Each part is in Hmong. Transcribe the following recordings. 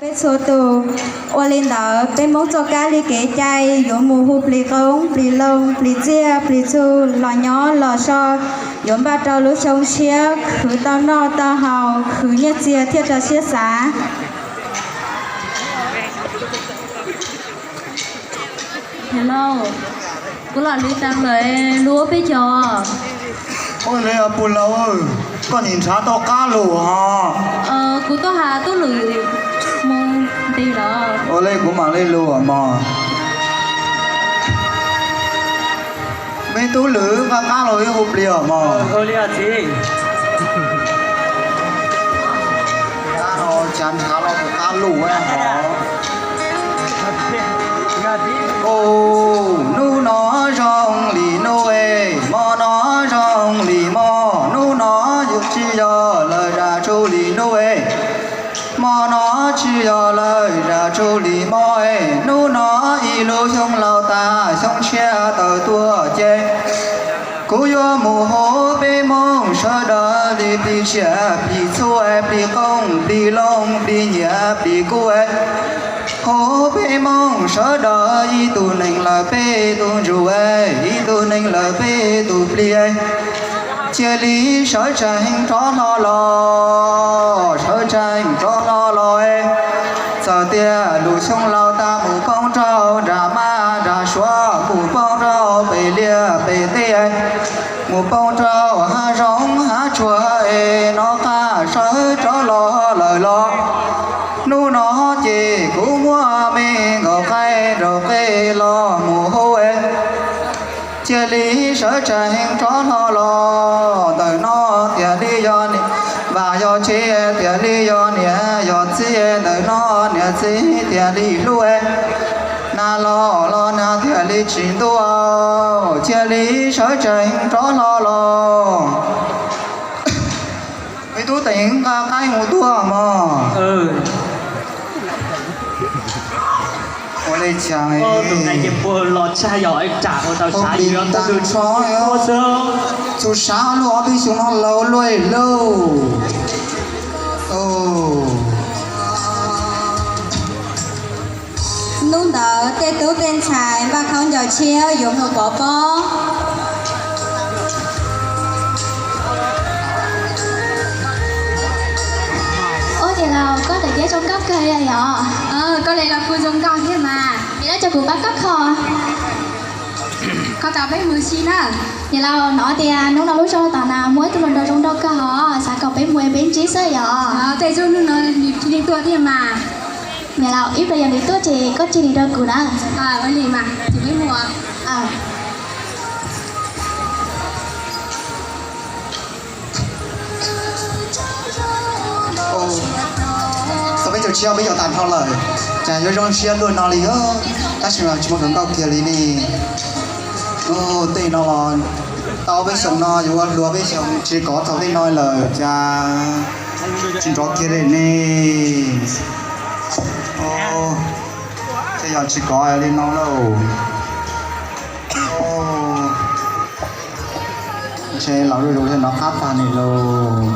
Peb txhua tus. Ua li ntawd peb Hmoob txoj kab li kev cai yuav mus hu plig qoob, plig loo, plig txiaj, plig txhu, los nyob los so, yuav npaj rau lub xyoo tshiab khwv tau noj tau haus, khwv nyiaj txiag thiaj rau siab xav. Kuv los li tas lawm, lub peb cov. Ua li puas laus, koj nim nrhav tau qab lus ho. Kuv tuaj has tub lwm mus nti los. Ua li kuv mam li lus mog. Me tub lwm, nqa qab los ib hu plig os mog. Cas nrhav los kuv qab lus hov. Hnub no zoo li hnub es, hmo no zoo li hmo, hnub no tsis yog lawm zam txuj li hnub es. Hmo no tsis yog lawm zam txuj li hmo es, hnub no ib lub xyoo laus tas xyoo tshiab tawm tuaj ces kuv yuav mus hu peb Hmoob sawv daws li plig tsiaj plig txhu, plig qoob plig loo, plig nyiaj plig kub. Hu peb Hmoob sawv daws ib tug neeg lawm peb tug ntsuj, ib tug neeg lawm peb tug plig. Cia li sawv tsees rov hlo los, sawv tsees rov hlo los. Txawm tias lub xyoo laus tas mus poob rau nram mab nram suav, mus poob rau pem liaj pem teb, mus poob rau hav zoov hav tsuag es nov qab sawv rov los lawm los. Hnub no ces kuv muab me nkaus qaib rau qe los mus hu es. Cia li sawv tsees rov hlo los, ntawm no thiaj li yog niam, vam yog tsev thiaj li yog niam yog txiv, ntawm no niam txiv thiaj li hlub. Nag los los nag thiaj li tsis ntuj, cia li sawv tsees rov hlo los. Me tub teem nqa qaib mus tuaj mog. Ua li cas tus nais ces puag los tshaj yog ib tsam ua tau sav yuav tau tus tso xwb. Txus sav lub ob peb xyoo no laus luaj lauj. Hnub ntawd tej tub tej ntxhais npaj khaub ncaws tshiab yuav mus pov pob. Ua niam laus, koj tawm thiab zoo nkauj kawg li yom. Koj li los kuj zoo nkauj thiab mas. Yog li coj kuv pab koj kho. Koj tau peb mus si na. Niam laus, hnov tias hnub no lub zos tom na muaj ib tug hluas nraug zoo nraug kawg hos, xav kom peb mus peb ntsib xwb yom. Tej zaum hnub no nws cia li tuaj thiab mas. Niam laus, ib pliag yog nws tuaj ces koj tseg nws rau kuv na. Ua li mas, ces peb mus. Tau peb caug tshiab peb caug tag nrho lawm, cas yuav zoo siab luaj no li os. Tab sis mas tsis muaj hluas nkauj kiag li ne. Tej no los tau peb xyoos no yuav ua hluas peb xyoos tsis kov txog tej no lawm cas tsis nrov kiag li ne. Tej yog tsis kov li no lauj. Ntshe laus zuj zus thiaj nov qab tag ni lauj.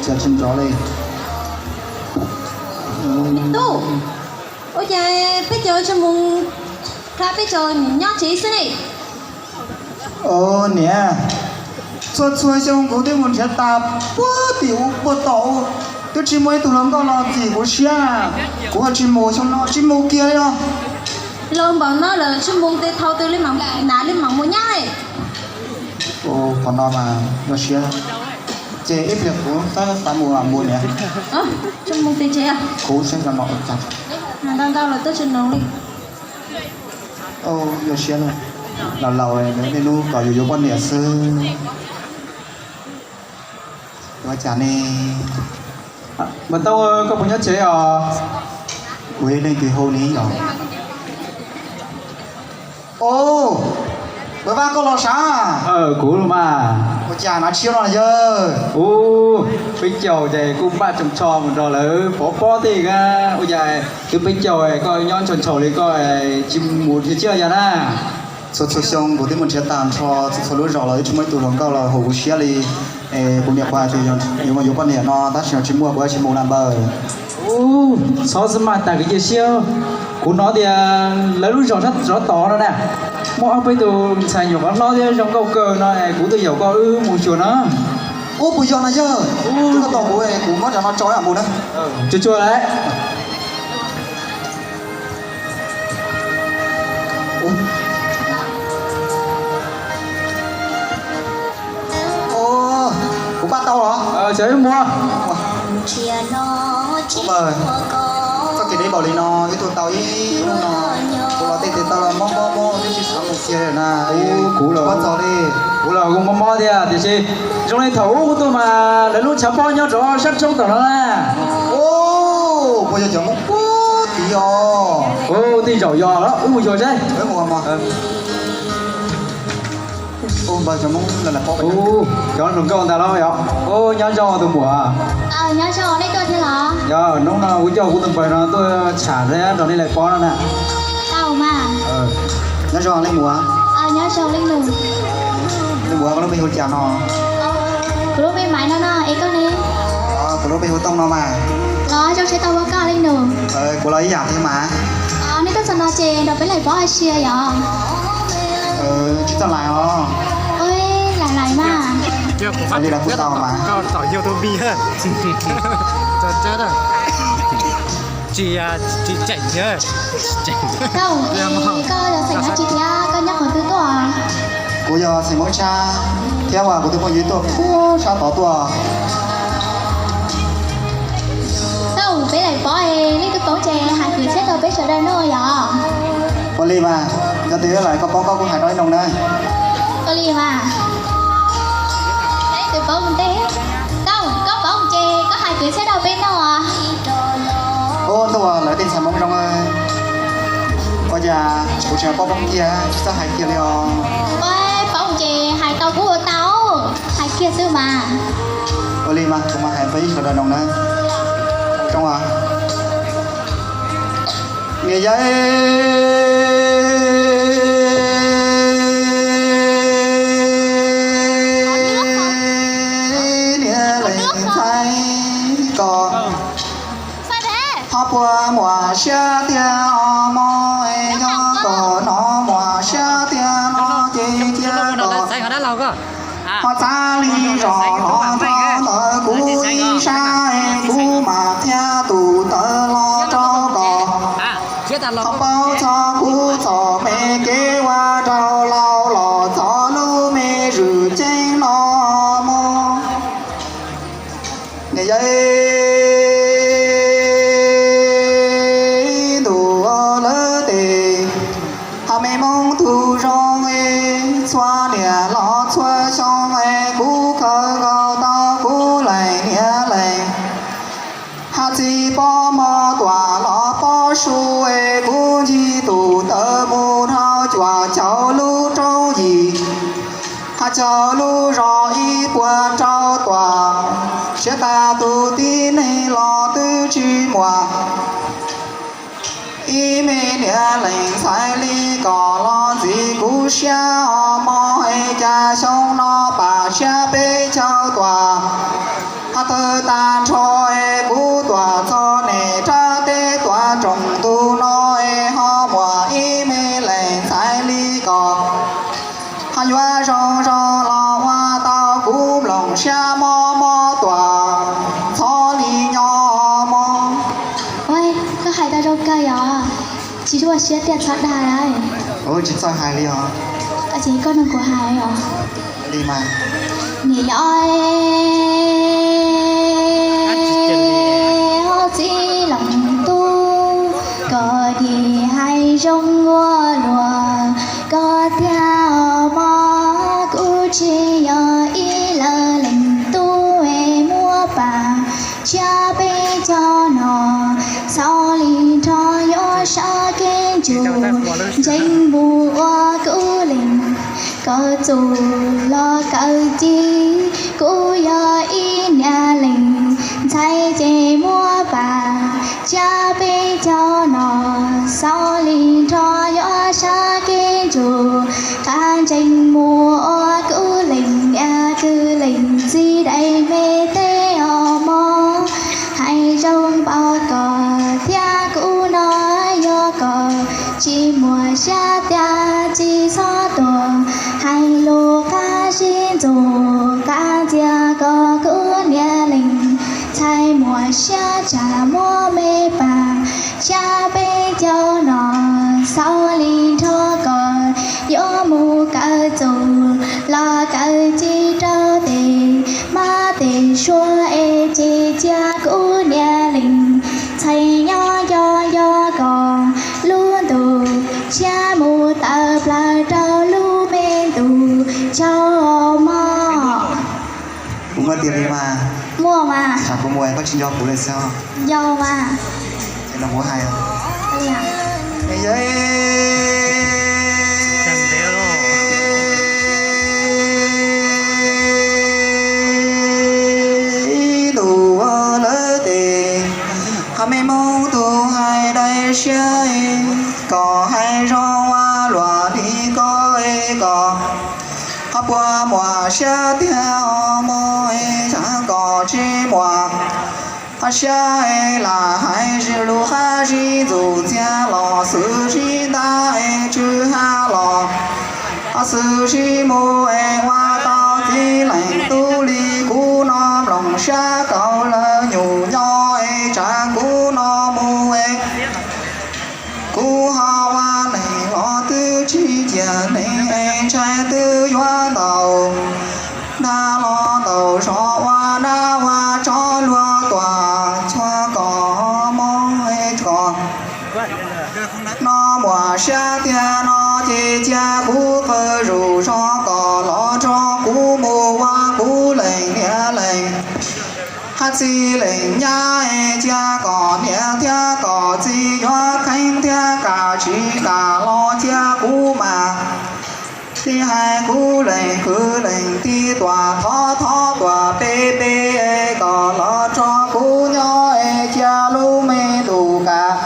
Cas tsis nrov li. Tub, ua cas peb caug tsis mus, peb caug nyob tsev xwb ne? Niam, txhua txhua xyoo kuv twb mus nrhiav tas puag tim ub puag tom ub, twb tsis muaj ib tug hluas nkauj los txim kuv siab na. Kuv tsis mus, xyoo no tsis mus kiag li os. Laus npaum no lawm tsis mus ces thaum twg li mam, nav li mam mus nyab li. Qhov no mas yog siab, ces ib pliag kuv xav mus mus niam. Tsis mus ces tsev, kuv saib no ntau ntau los twb tsis noog li. Yog siab, laus laus niaj hnub kom yus yuav poj niam xwb. Ua cas ne? Mas tau, koj puas nyob tsev os? Kuv ib leeg twg hu ne os? Ua, Vaj, koj los sav? Kuv los mas. Ua cas hnav tshiab no yawg? Ub, peb caug ces kuj npaj tsoos tsho mus nrog lawv pov pob tej na. Ua cas twb peb caug koj nyob ntshaus ntshaus li koj tsis mus nrhiav tshiab yog na? Txhua txhua xyoo kuv twb mus nrhiav tag nrho txhua txhua lub zos los twb tsis muaj ib tug hluas nkauj los haum kuv siab li. Kuv niam qhuas tias yuav mus yuav poj niam no tab sis tsis muaj, kuv tsis mus na npawg. Ub, txhob xav mas tas kwv cia siab. Kuv hnov tias lawv lub zos sab tod na, muaj ob peb tus ntxhais nyuam qhuav hlob thiab zoo nkauj kawg no es kuv twb yaum koj wb mus xyuas na. Ub, puas yog no yawg? Koj tos kuv, kuv muab cov no tso mus na. Tsuag tsuag lawm. Kuv pab tau los? Xyov wb mus. Ub, koj kev deb npaum li no wb tuaj tau ib hnub no, kuv los tej tes taw los mob mob mob twb tsis xav mus kiag na. Kuv los, kuv los kuv mob mob thiab tiam sis zoo li thaum ub kuv tuaj mas lawv lub tshav pob nyob rau sab roob tom no na. Puas yog cov Hmoob puag tid os? Tej zaum yog los wb mus xyuas seb. Cov hluas nkauj ntag los yog. Nyob zoo tus muam. Yog hnub no kuv coj kuv tus npawg no tuaj tsham thiab rau nej lawv pom no na. Nyob zoo leej muam. Leej muam, koj lub npe hu cas no? Kuv lub npe Maiv no no, es koj ne? Kuv lub npe hu Tooj no mas. Los zoo siab tau pom koj leej nus. Kuv los ib yam thiab mas. Nej tuaj txog no ces nrog peb laim pob hais sia yom? Tsis txawj laim os. Laim laim mas. Li lawv kuj tau mas. Koj los xeem dab tsi thiab koj nyob qhov twg tuaj? Kuv yog xeem Hmoob Tshab thiab uas kuv tus phooj ywg tuaj puag sab tod tuaj. Tau, peb laim pob es leej twg paub ces hais kwv txhiaj rau peb sawv daws noj yom. Ua li mas, yog tias lawm koj paub koj kuj hais rau ib noo na. Ua li mas. Leej twg paub mus ntej. Tau, koj paub ces koj hais kwv txhiaj rau peb noj. Ub, ntuj, lawv tej ntxhais Hmoob zoo. Ua cas kuv tseem paub poob kiag, tsis txawj hais kiag li os. Paub ces hais tau kuj ua tau, hais kiag xwb mas. Ua li mas kuv mam hais peb sawv daws noo na. Zoo as. Niam yawg, niam leej ntxhais koj, ho puas muaj siab tiag os mog, yog koj no muaj siab tiag no ces cia koj ho txav li zos los rau ntawm kuv ib sab, kuv mam qhia tus tawv los rau koj. Ho paub txog kuv txom me kev ua rau laus los txog lub me zwm ceeb no mog. Niam yawg, ntuj lawv tes, ho me Hmoob tus zoo, txhua niam los txhua xyoo, kuv khaws nkaus tau kuv leej niam leej. Hab txiv pob mov tuam los pob su, kuv ncig tus tawv mus dhau cuam caum lub roob yim, hab caum lub zos ib puas rau tuam, siab tas tus tib neeg los twb tsis muaj. Ib me niam leej ntxhais li kom los ntxiv kuv siab os mog, es cas xyoo no pam siab peb caug tuam, hab tawg tag nrho es kuv tuam txog nem rab teb tuam rooj ntug no es ho muaj ib me leej ntxhais li kom, ho yuav zoo zoo los ua tau kuv nplooj siab mob mob tuam, txhob li nyob mog. Koj hais tau zoo kawg yom, tsis ruaj siab tiag txhob dag lawm. Tsis txawj hais li os. Ces koj nug kuv hais os. Li mas. Niam yawg, ho txiv leej tub, koj dim hais zoo ua luaj koj tiag os mog, kuv tsis yog ib leej leej tub es muab pam tsiab peb caug no, txhob li nrog yuav sab kev ntsug ntseeg mus ua kuv leej. Koj txuj los kawg ci, kuv yog ib niam leej ntxhais ces muab pam tsiab peb caug no, txhob li nrog yuav sab kev ntsug, qab ntseeg mus ua kuv leej niam kuv leej txiv. Zoo npaum koj thiab kuv no yog koj tsis muaj siab tiag tsis txhob tuag, hais lus qab zib ntxuag qab ntxias koj kuv niam leej, txhais muaj siab tsa muab me pas, xyab peb caug no xaus li nrho koj yuav mus kawm txuj los kawm tsis raug tes, mab tes suav es ces cia kuv niam leej, txhais nyob nco nco koj lub ntuj, tshiab mus tawm plaws rau lub me ntuj tsaug mog. Kuv muaj tiag li mas. Muaj mas. Tsam kuv mus koj tsis nco kuv li xwb. Nco mas. Ces los kuv hais. Ib ntus lawm tes, qhov me mob tus hais dai siab, koj hais zoo ua luaj li koj es koj, qhov puas muaj siab tiag os mog, tsam koj tsis muaj qhov siab lam hais lus qab zib ntxuag ntxias los xwb zib ntab tsw hab los, xwb zib mus es ua tau txiv leej tub li kuv no mloog siab kawg lawm nyuam nyob es tsam kuv no mus es kuv ho ua neeg los twb tsis ciaj neeg es ntshai twb yuav ntaus dab los ntaus zog ua dab ua tsov luag tuaj txhua koj mob koj no muaj siab tiag no ces cia kuv qw zuj zus koj los tso kuv mus ua kuv leej niam leej hab txiv leej nyab es cia koj niam thiab koj txiv yuav kheev thiab kam tsis kam los cia kuv mas tib hais kuv leej kwv leej tij tuaj thov thov tuaj peb peb es koj los tso kuv nyob es cia lub me ntuj kam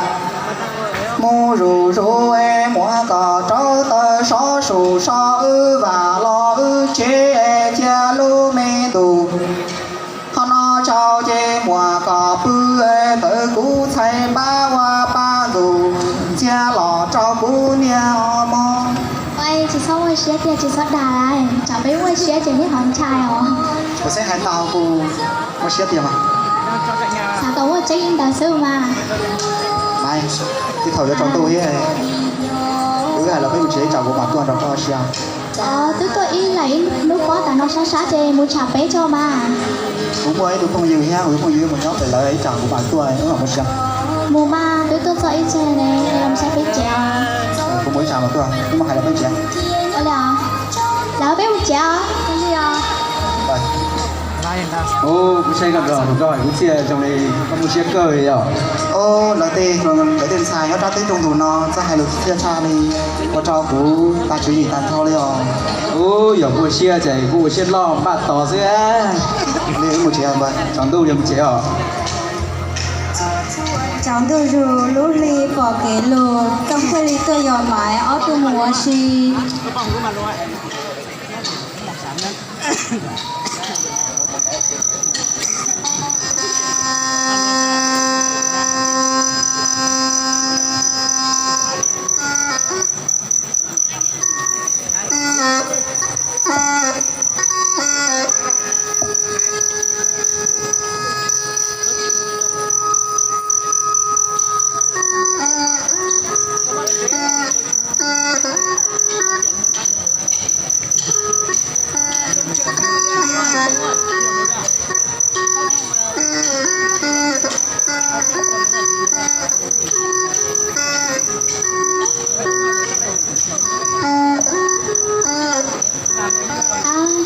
mus zuj zus es muab koj rauv taws sov su so wb vaj los wb tsev es cia lub me ntuj qhov no tsaus ces muab koj pw es tawm kuv txhais npab ua pa ntxuag ntxias los rau kuv niam os mog. Tsis txhob muaj siab tiag tsis txhob dag, tsam peb muaj siab ces neb ho ntshai os. Kuv xeeb hais tau kuv muaj siab tiag mas. Xav kom muaj tseeb li ntawd xwb mas. Mas, tej thaum yuav tsaus ntuj thiab, wb hais los peb mus tsev tsam kuv mam tuaj nrog koj ua si. Twb tuaj ib leeg ib hnub pob tas no sab sab ces mus tsham peb tso mas. Kuv muaj ib tug phooj ywg thiab, kuv tus phooj ywg mus nyob pem lawv ib tsam kuv mam tuaj wb mam mus tsev. Mus mas, twb tuaj txog ib tsev ne, los saib peb tsev. Kuv mus ib tsam mam tuaj, wb mam hais los peb tsev. Lawv peb mus tsev os. Kuv saib koj nrog kuv hais kwv txhiaj zoo li koj muaj siab kawg li yog. Lawv tej, lawv tej ntxhais nyob rab teb rooj ntug no txawj hais lus txhia tshaj li, ua rau kuv tag tswv yim tag nrho li os. Ub, yog kuv ua siab ces kuv ua siab loj npaj tos xwb. Li wb mus tsev, tsaus ntuj li mus tsev os. Tsaus ntuj zus lub hli pom kev lug, Tooj thiaj li tuaj yos Maiv ob tug mus ua si.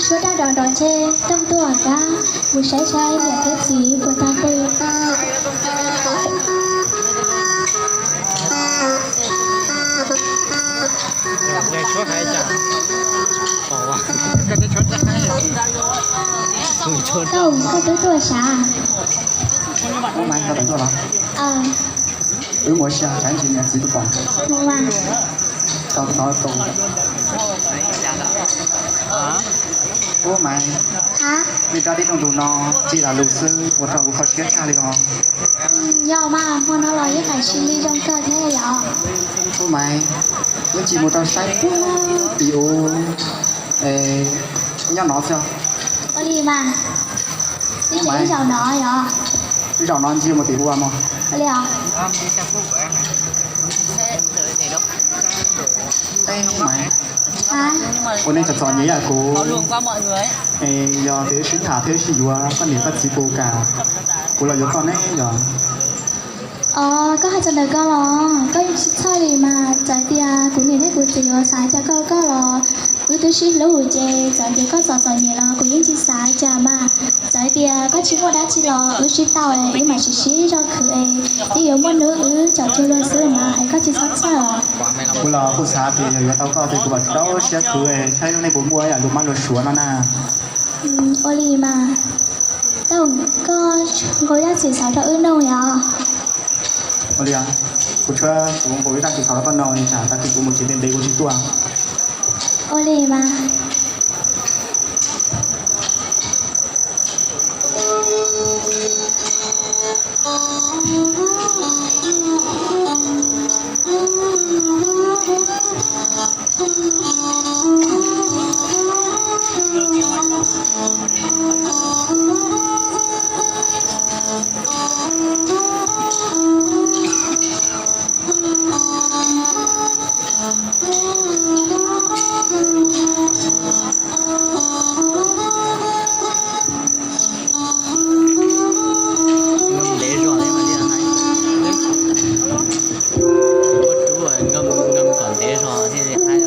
Suab daj nrov nrov ntshe Tooj tuaj kab, mus saib saib niam thiab txiv puas tag nqi. Tooj, koj twb tuaj sav? Wb mus ua si tsam ntsis niam txiv twb pom. Tau tau tau. Ub Maiv, nej rab dib rooj ntug no ncig lam lug xwb ua rau kuv kho siab tshaj li os. Yog mas, hmo no los yeej lam sim li zoo kawg thiab yom. Ub Maiv, wb ncig mus rau saib puag tim ub, nyob no xwb. Ua li mas, ib zaug no yom. Ib zaug no ncig mus tim ub mog. Ua li os. Ua nej txom txom nyem yam kuv, yog tias wb sib tham thiab wb sib yuav koj niam koj txiv puas kam kuv los yuav koj ne yom? Os, koj hais txog ntawm ko los koj yeej tsis txhawj li mas, txawm tias kuv niam thiab kuv txiv yuav xav cas koj koj los wb twb sib hlub ces txawm tias koj txom txom nyem los kuv yeej tsis xav cas mas. Txawm tias koj tsis muaj dab tsi los wb sib tau, wb mam sib sib zog khwv es twb yuav muaj hnub wb caum cuag luag xwb mas es koj tsis txhob txhawj os. Kuv los kuj xav tias yog yuav tau koj ces kuv mam rau siab khwv saib nej puas muaj ib yam luag mab luag suav no na. Ua li mas, tau, koj nqus zaj txim xaus rau wb noog yom? Ua li, kuv tshuab kuv nqus ib zaj txim xaus rau koj noog, tsam tag kis kuv mus tsev ntev ntev kuv tsis tuaj. Ua li mas. Ntev zog thiab mas thiaj hais. Muab rub, ntev zog thiaj li hais.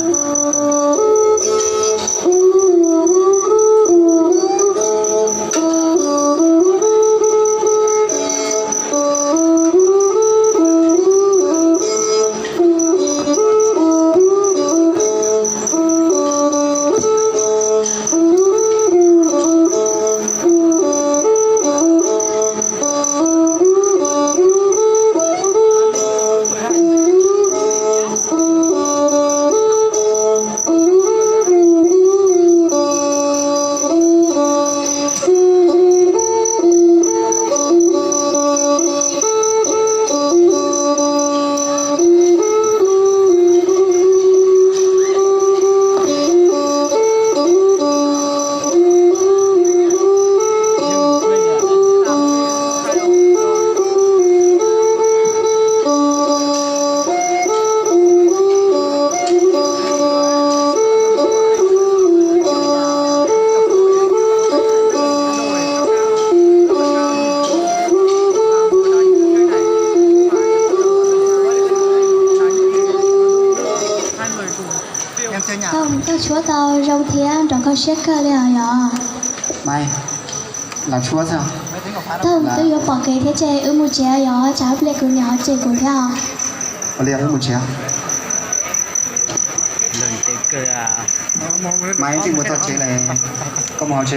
Tau, koj tshuab tau zoo thiab nrov nkauj siab kawg li os yom. Maiv, los tshuab xwb. Tau, twb yuav pom kev thiab ces wb mus tsev yom, tsam pliag kuv niam ho cem kuv thiab os. Ua li, wb mus tsev. Maiv, tsis mus txog tsev lawm, koj mus hauv tsev.